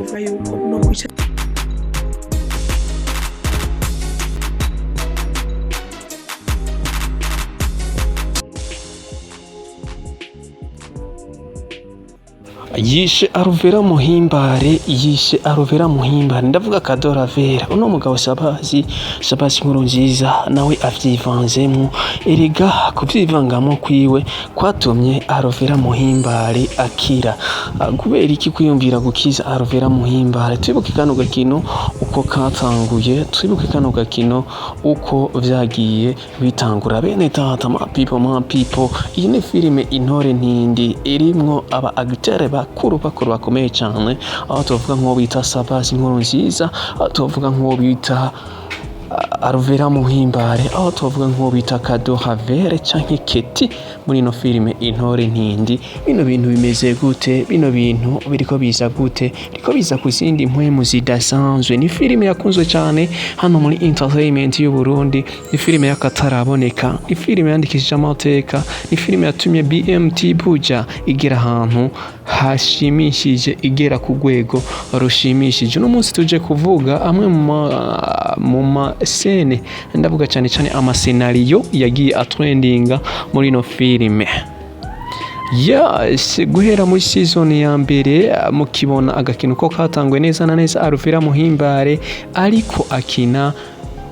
Numva yuko no kwica. Yishe Aruvera Muhimbare, yishe Aruvera Muhimbare, ndavuga Kadora Vera. Uno mugabo Sabazi, Sabazi nkuru nziza, nawe avyivanzemwo. Erega kuvyivangamo kwiwe kwatumye Aruvera Muhimbare akira. Kubera iki kwiyumvira gukiza Aruvera Muhimbare? Twibuke kano gakino uko katanguye, twibuke kano gakino uko vyagiye bitangura. Bene tata, ma people, ma people, iyi ni filime Intore Ntindi, irimwo aba acteur bakuru bakuru bakomeye cyane, aho tuvuga nk'uwo bita Sabasi nkuru nziza, aho tuvuga nk'uwo bita Aruvera Muhimbare, aho tuvuga nk'uwo bita Kado Havere canke Keti muri ino filime Intore Ntindi. Bino bintu bimeze gute? Bino bintu biriko biza gute? Biriko biza ku zindi mpwemu zidasanzwe. Ni filime yakunzwe cyane hano muri entertainment y'u Burundi, ni filime y'akataraboneka, ni filime yandikishije amateka, ni filime yatumye BMT Buja igera ahantu hashimishije, igera ku rwego rushimishije. Uno munsi tuje kuvuga amwe mu masene, ndavuga cyane cyane amasenariyo yagiye atrendinga muri ino filime. Yes, guhera muri season ya mbere, mukibona agakino ko katanguye neza na neza, Aruvera Muhimbare ariko akina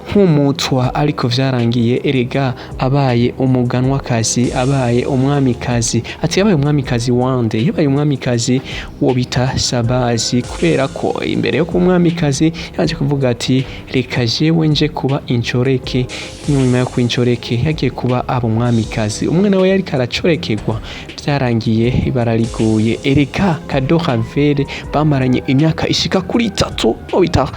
nk'umutwa, ariko vyarangiye erega abaye umuganwakazi, abaye umwamikazi. Ati yabaye umwamikazi wande? Yabaye umwamikazi wo bita Sabazi, kubera ko imbere yo kuba umwamikazi yaje kuvuga ati reka jewe nje kuba incoreke. Nyuma yo kuba incoreke yagiye kuba aba umwamikazi. Umwe nawe yariko aracorekegwa, vyarangiye ibara riguye. Erega Kado Havere bamaranye imyaka ishika kuri 3 wo bita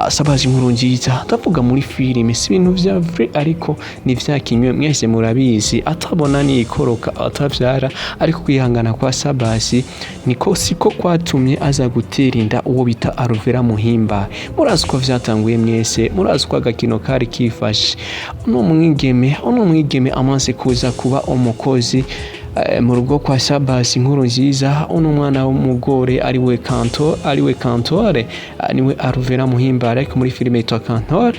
Sabazi nkuru nziza. Ndavuga muri filime, si ibintu vya vrai, ariko ni vyakinywe, mwese murabizi. Atabona nikoroka, atavyara, ariko kwihangana kwa Sabasi niko siko kwatumye aza gutera inda uwo bita Aruvera Muhimba. Murazi ko vyatanguye mwese, murazi ko agakino kari kifashe. Uno mwigeme amaze kuza kuba umukozi mu rugo kwa Sabasi nkuru nziza, uno mwana w'umugore ariwe Kanto, ariwe Kantore, niwe Aruvera Muhimbare, ariko muri filime yitwa Kantore.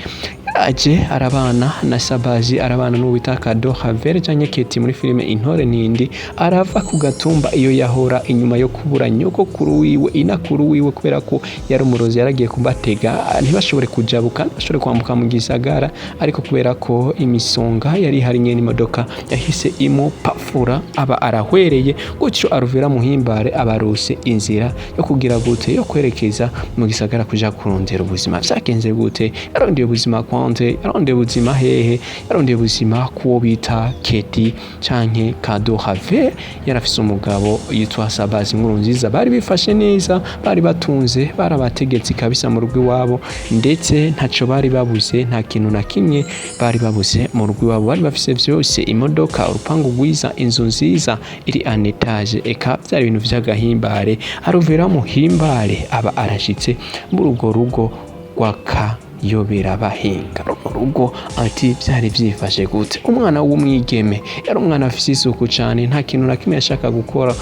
Aje arabana na Sabazi, arabana n'uwo bita Kado Havere canke Keti muri filime Intore Ntindi. Arava ku gatumba iyo yahora inyuma yo kubura nyogokuru wiwe, inakuru wiwe, kubera ko yari umurozi, yaragiye kubatega ntibashobore kujabuka, ntibashobore kwambuka mu gisagara, ariko kubera ko imisonga yari ihari nyene, imodoka yahise imupafura, aba arahwereye gutyo. Aruvera Muhimbare abarose inzira yo kugira gute? Yo kwerekeza mu gisagara kuja kurondera ubuzima. Vyagenze gute? Yarondeye ubuzima kwande? Yarondeye ubuzima hehe? Yarondeye ubuzima kuwo bita Keti canke Kado Have. Yarafise umugabo yitwa Sabazi nkuru nziza, bari bifashe neza, bari batunze, barabategetsi kabisa mu rugo iwabo, ndetse ntaco bari babuze, nta kintu na kimwe bari babuze mu rugo iwabo. Bari bafise vyose: imodoka, urupangu rwiza, inzu nziza iri en etage, eka vyari ibintu vy'agahimbare. Aruvera Muhimbare aba arashitse muri urwo rugo rwa Kayobera bahinga. Runo rugo ati vyari vyifashe gute? Umwana w'umwigeme yari umwana afise isuku cane, nta kintu na kimwe yashaka gukora.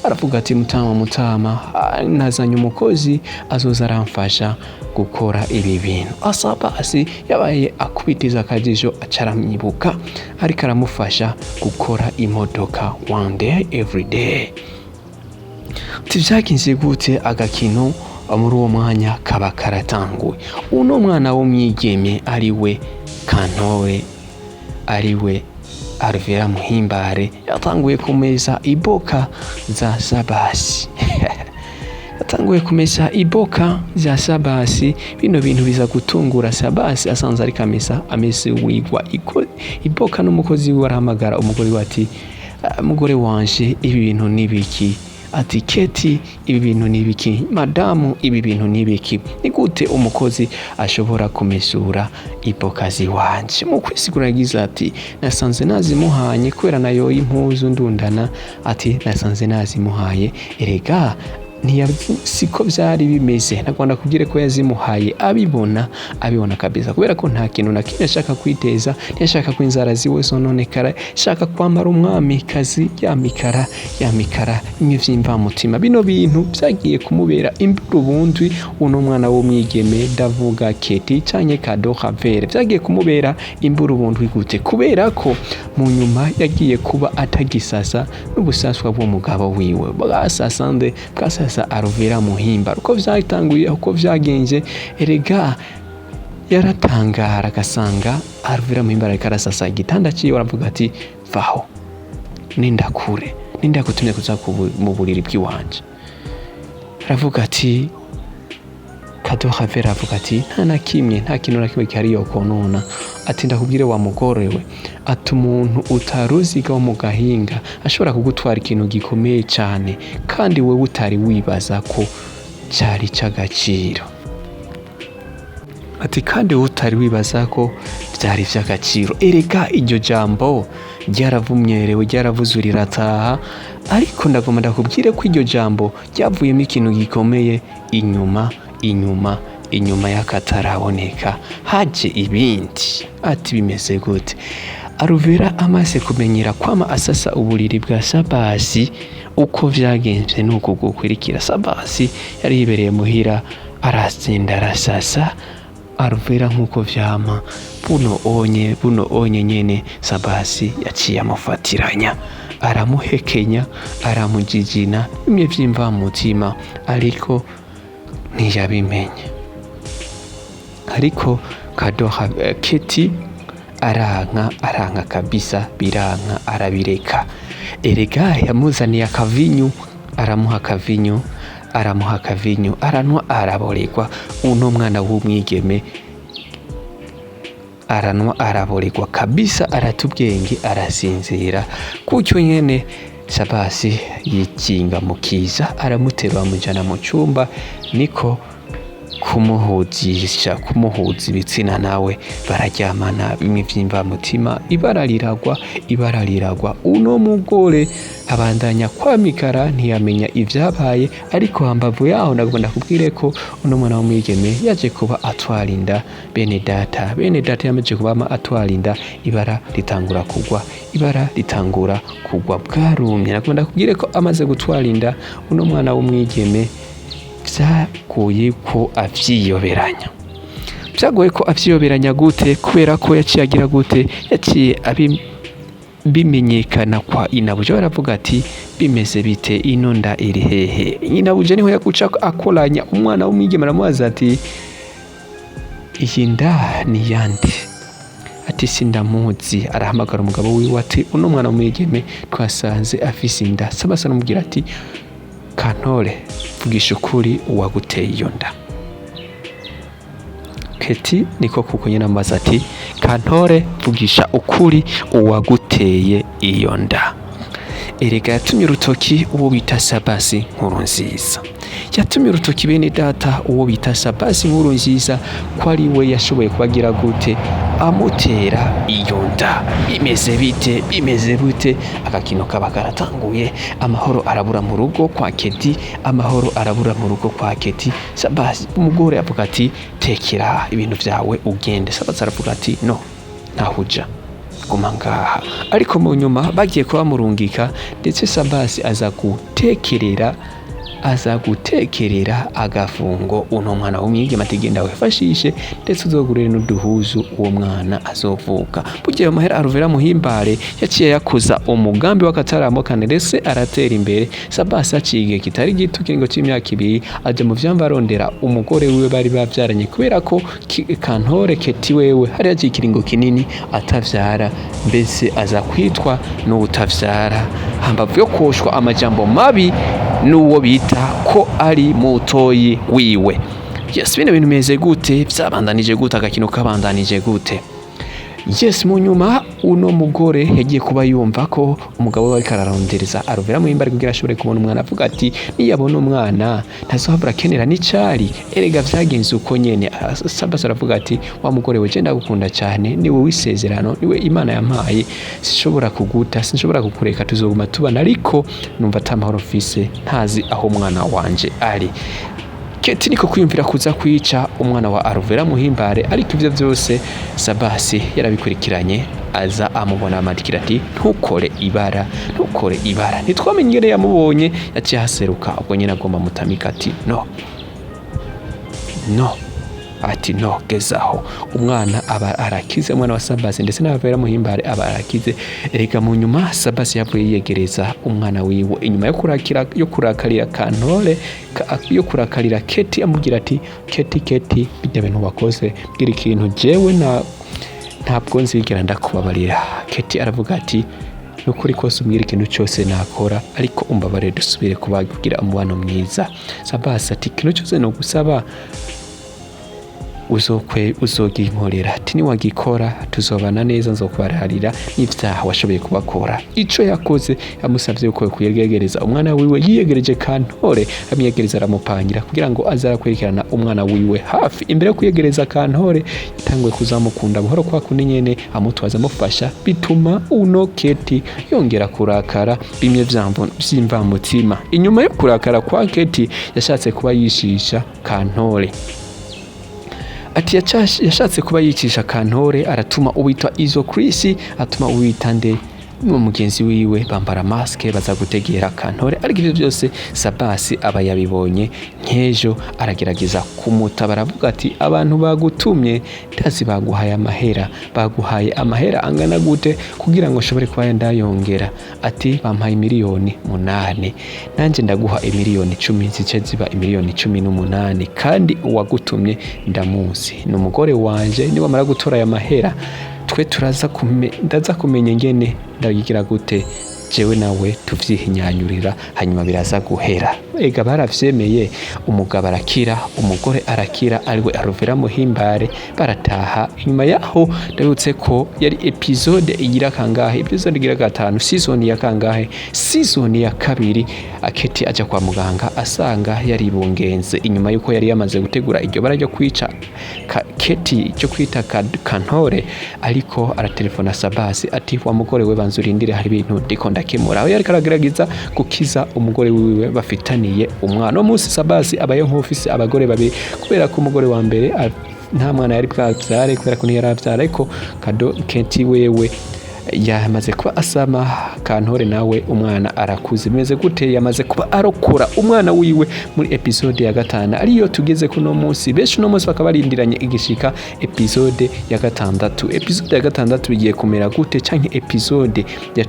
Aravuga ati mutama, mutama, nazanye umukozi azoza aramfasha gukora ibi bintu. Asabasi yabaye akubitiza akajisho, acaramwibuka ariko aramufasha gukora imodoka one day every day. Ati vyagenze gute? Agakino muri uwo mwanya kaba karatanguye. Uno mwana w'umwigeme ari we Kantore, ari we Aruvera Muhimbare, yatanguye kumesa iboka za Sabasi, yatanguye kumesa iboka za Sabasi. Bino bintu biza gutungura Sabasi, asanze ariko amesa, amese wigwa iboka n'umukozi wiwe. Arahamagara umugore we ati mugore wanje, ibi bintu ni biki? Ati Keti, ibi bintu ni biki? Madamu, ibi bintu ni biki? Ni gute umukozi ashobora kumesura iboka ziwanje? Mu kwisigura yagize ati nasanze nazimuhanye kubera nayo impuzu ndundana. Ati nasanze nazimuhaye erega. Siko vyari bimeze. Nagomba kubwire ko yazimuhaye abibona, abibona kabisa, kubera ko nta kintu na kimwe ashaka kwiteza, ntiyashaka ko inzara ziwe zononekara, shaka kwambara umwami kazi yamikara yamikara bimwe vy'imvamutima. Bino bintu vyagiye kumubera imburubundwi uno mwana w'umwigeme, ndavuga Keti canke Kado Havere. Vyagiye kumubera imburubundwi gute? Kubera ko mu nyuma yagiye kuba atagisasa n'ubusaswa bw'umugabo wiwe bwasasa nde? Bwasasa Aruvera Muhimba. Uko vyatanguye, uko vyagenze, erega yaratangara agasanga Aruvera Muhimba ariko arasasa igitanda ciwe, aravuga ati: "Vaho, ninda kure, ninda kutumye kuza mu buriri bw'iwanje." Aravuga ati, Kado Havera avuga ati: "Nta na kimwe, nta kintu na kimwe gihari yokonona." Ati: "Ndakubwire wa mugorewe," ati, "umuntu utaruziga wo mu gahinga ashobora kugutwara ikintu gikomeye cyane kandi wewe utari wibaza ko cyari cy'agaciro." Ati: "Kandi wowe utari wibaza ko byari iby'agaciro." Erega iryo jambo ryaravumyerewe, ryaravuze rirataha, ariko ndagomba ndakubwire ko iryo jambo ryavuyemo ikintu gikomeye. Inyuma, inyuma, inyuma y'akataraboneka haje ibindi. Ati: "Bimeze gute?" Aruvera amaze kumenyera kwama asasa uburiri bwa Sabasi, uko vyagenze nuko gukurikira: Sabasi yari yibereye muhira, arasinda, arasasa Aruvera nk'uko vyama. Buno onye, buno onye nyene Sabasi yaciye amufatiranya, aramuhekenya, aramujijina bimwe vy'imvamutima, ariko ntiyabimenye. Ariko Kadoha Keti aranka, aranka kabisa, biranka, arabireka. Erega yamuzaniye akavinyu, aramuha akavinyu, aramuha akavinyu, aranwa, araboregwa. Uno mwana w'umwigeme aranwa, araboregwa kabisa, arata ubwenge, arasinzira. Gutyo nyene Sabasi yikinga mu kiza, aramuterura, amujana mu cumba, niko kumuhuzisha, kumuhuza ibitsina nawe, bararyamana bimwe vy'imvamutima. Ibara riragwa, ibara riragwa. Uno mugore abandanya kwamikara, ntiyamenya ivyabaye. Ariko hambavu yaho ndagomba ndakubwire ko uno mwana w'umwigeme yaje kuba atwara inda. Bene data, bene data, yamaze kuba atwara inda, ibara ritangura kugwa, ibara ritangura kugwa bwarumye. Nagomba ndakubwire ko amaze gutwara inda uno mwana w'umwigeme, vyagoye ko avyiyoberanya. Vyagoye ko avyiyoberanya gute? Kubera ko yaciye agira gute? Yaciye bimenyekana kwa inabuja. Baravuga ati: "Bimeze bite? Ino nda iri hehe?" Inabuja niho yaguca akoranya umwana w'umwigeme, aramubaza ati: "Iyi nda ni yande?" Ati: "Sindamuzi." Arahamagara umugabo wiwe ati: "Uno mwana w'umwigeme twasanze afise inda." Sabasa aramubwira ati: "Kantore, vugisha ukuri, uwaguteye iyo nda?" Keti niko kuko nyine amaze ati: "Kantore, vugisha ukuri, uwaguteye iyo nda?" Erega yatumye urutoki uwo bita Sabasi Nkuru Nziza. Yatumye urutoki, bene data, uwo bita Sabasi Nkuru Nziza, ko ari we yashoboye kubagira gute? Amutera iyo nda. Bimeze bite? Bimeze bute? Agakino kaba karatanguye. Amahoro arabura mu rugo kwa Keti, amahoro arabura mu rugo kwa Keti. Sabasi, umugore avuga ati: "Tekera ibintu vyawe ugende." Sabasi aravuga ati: "No, ntahuja, guma ngaha." Ariko mu nyuma bagiye kuba murungika, ndetse Sabasi aza gutekerera, aza gutekerera agafungo uno mwana w'umwigeme ati: "Genda wifashishe, ndetse uzogurire n'uduhuzu uwo mwana azovuka." Bugiye amahera, Aruvera Muhimbare yaciye yakoza umugambi w'akataramukane, ndetse aratera imbere. Sabasi aciye igihe kitari gito, kiringo c'imyaka 2, aja mu vyamba arondera umugore wiwe bari bavyaranye, kubera ko Kantore Keti wewe hari yaciye ikiringo kinini atavyara, mbese aza kwitwa n'uwutavyara, hambavu yo koshwa amajambo mabi n'uwo bita ko ari mutoyi wiwe. Yes, bino bintu bimeze gute? Vyabandanije gute? Agakino kabandanije gute? Yes, mu nyuma uno mugore yagiye kuba yumva ko umugabo we ariko ararondereza Aruvera Muhimbare kugira ashobore kubona umwana. Avuga ati niyabona umwana ntazohabura akenera n'icari. Erega vyagenze uko nyene. Sabasi aravuga ati: "Wa mugore we, je ndagukunda cyane, niwe w'isezerano, niwe Imana yampaye, sinshobora kuguta, sinshobora kukureka, tuzoguma tubana, ariko numva ata mahoro mfise ntazi aho umwana wanje ari." Keti niko kwiyumvira kuza kwica umwana wa Aruvera Muhimbare, ariko ivyo vyose Sabasi yarabikurikiranye, aza amubona, amandikira ati: "Ntukore ibara, ntukore ibara." Ntitwamenye ingene yamubonye, yaciye ahaseruka ubwo nyene agomba mutamika, ati: "No, no," ati: "No, gezaho." Umwana aba arakize, umwana wa Sabasi ndetse n'Aruvera Muhimbare aba arakize. Erega mu nyuma Sabasi yavuye yiyegereza umwana wiwe inyuma yo kurakira, yo kurakarira Kantore, yo kurakarira Keti, amubwira ati: "Keti, Keti, bijya bintu wakoze, bwira ikintu jewe na ntabwo nzigera ndakubabarira." Keti aravuga ati: "Nukuri kose umbwira ikintu cyose nakora, ariko umbabarire dusubire kubagira umubano mwiza." Sabasi ati: "Ikintu cyose nogusaba uzokwe uzoginkorera." Ati: "Niwagikora tuzobana neza, nzokubararira n'ivyaha washoboye kubakora." Ico yakoze, yamusavye yuko kuyegereza umwana wiwe. Yiyegereje Kantore, amwiyegereza, aramupangira kugira ngo aze arakurikirana umwana wiwe hafi. Imbere yo kuyegereza Kantore, yatanguye kuzamukunda buhoro, kwa kundi nyene amutwaza, amufasha, bituma uno Keti yongera kurakara bimwe vy'imvamutima. Inyuma yo kurakara kwa Keti, yashatse kuba yishisha Kantore, ati yashatse kuba yicisha Kantore, aratuma uwitwa Izo Chris, atuma uwita nde n'uwo mugenzi wiwe, bambara masque, baza gutegera Kantore. Ariko ivyo byose Sabasi aba yabibonye nk'ejo, aragerageza kumutabara, avuga ati: "Abantu bagutumye ndazi, baguhaye amahera. Baguhaye amahera angana gute kugira ngo ushobore kuba ndayongera?" Ati: "Bampaye 8 miliyoni, nanjye ndaguha 10 miliyoni, zice ziba 18 miliyoni, kandi uwagutumye ndamuzi, ni umugore wanje. Niwamara gutora aya mahera, twe turaza ndaza kumenya ingene ndabigira gute, jewe nawe tuvyihinyanyurira, hanyuma biraza guhera." Ega baravyemeye, umugabo arakira, umugore arakira, ariwe Aruvera Muhimbare, barataha. Inyuma yaho ndabutse ko yari episode igira kangahe? Episode igira gatanu, season ya kangahe? Season ya kabiri. Aketi aja kwa muganga, asanga yaribungenze inyuma yuko yari yamaze gutegura iryo bara ryo kwica Keti, cyo kwita Kantore. Ariko aratelefona Sabasi ati: "Wa mugore we, banza urindire, hari ibintu ndiko ndakemura." Aho yariko aragerageza gukiza umugore wiwe bafitaniye umwana. Uwo munsi Sabasi abaye nk'ufise abagore babiri, kubera ko umugore wa mbere nta mwana yari bwavyare, kubera ko ntiyari avyara, ariko kado Keti wewe yamaze kuba asama. Kantore nawe umwana arakuze. Bimeze gute? Yamaze kuba arokora umwana wiwe muri episode ya gatanu, ariyo tugeze kuno munsi. Benshi uno munsi bakaba barindiranye igishika episode ya gatandatu. Episode ya gatandatu bigiye kumera gute? Canke episode ya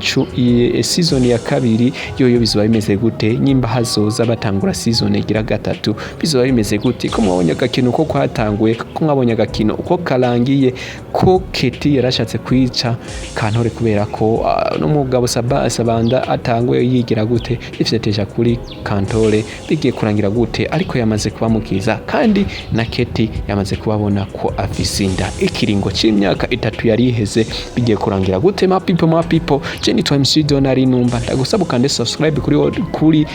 season ya kabiri yoyo bizoba bimeze gute? Nyimba hazoza batangura season igira gatatu, bizoba bimeze gute? Ko mwabonye agakino ko kwatanguye, ko mwabonye agakino uko karangiye, ko Keti yarashatse kwica Kantore kubera ko n'umugabo Sabanda atanguye yigira gute, ifyeteja kuri Kantore, bigiye kurangira gute? Ariko yamaze kubamukiza, kandi na Keti yamaze kubabona ko afise inda. Ikiringo c'imyaka 3 yari iheze, bigiye kurangira gute? Ma people, ma people, je nitwa MC Donari Numba. Ndagusaba ukande subscribe kuri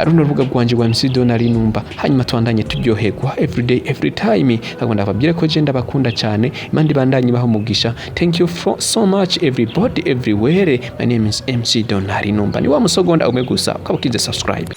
runo rubuga rwanje rwa MC Donari Numba, hanyuma tubandanye turyoherwa every day, every time. Ntabwo ndababwire ko je ndabakunda cyane. Imana ibandanye ibaha umugisha. Thank you for so much, everybody everywhere. My name is MC Donari Numba, ni wa musogonda umwe gusa. Ukaba ukize subscribe.